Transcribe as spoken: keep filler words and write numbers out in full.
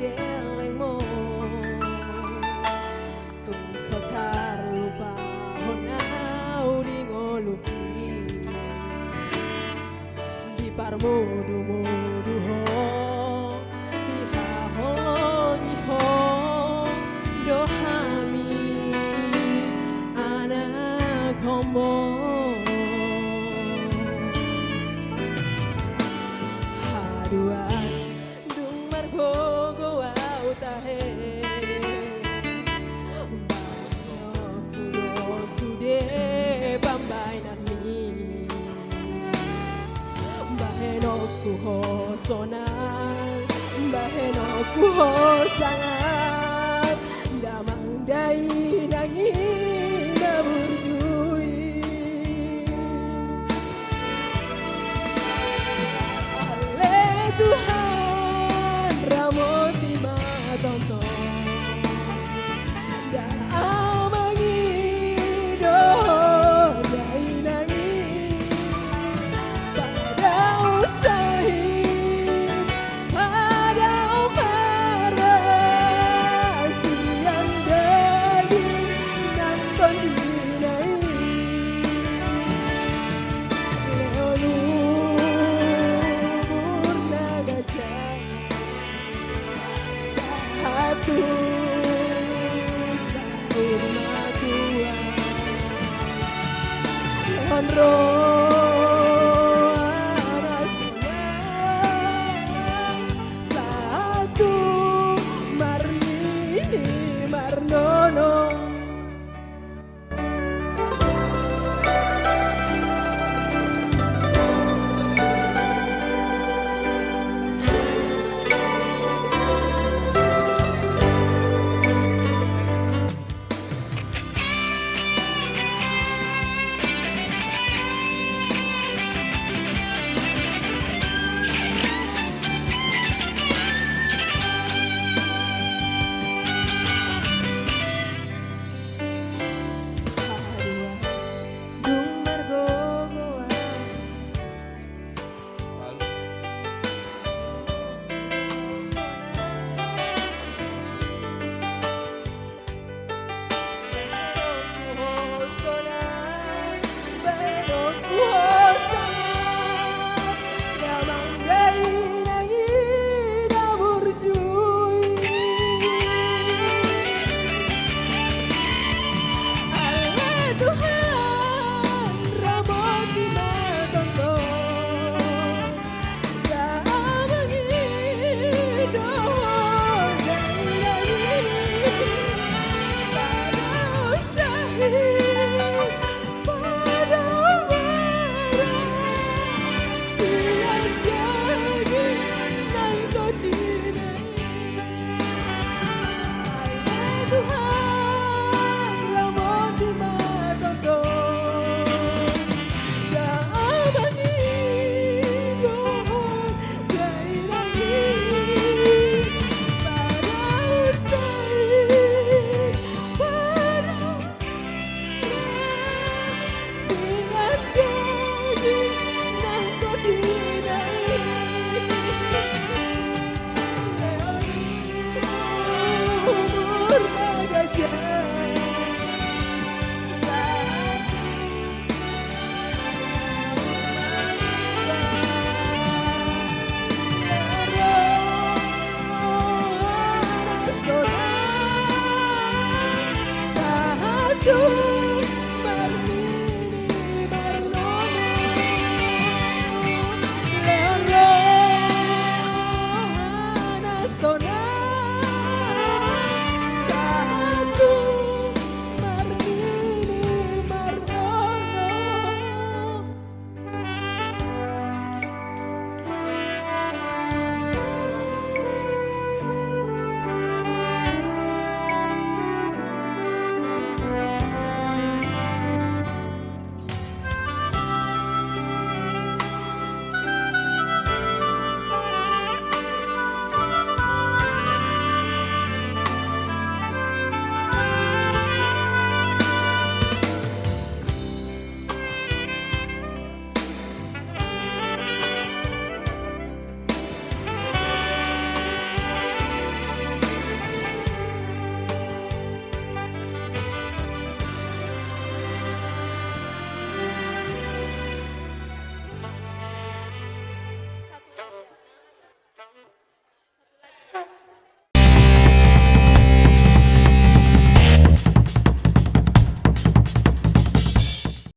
Lelengmu tung so tarlupahon au di ngolungki. Diparmudumudu ho, dihaholongi ho do hami anakhonmu. Haduan dung margogo au tahe, bahenonku do sude pambahenanmi. Bahenonku ho sonang, bahenonku ho sangap, damang dainang i na burju i. Ale Tuhan, ramoti ma tongtong. Damang i do dainang i, padao sahit, padao mara sian daging nang tondina i. Lehon umur na ganjang sahat tu saur matua. Lehon roha na sonang sahat tu marnini marnono.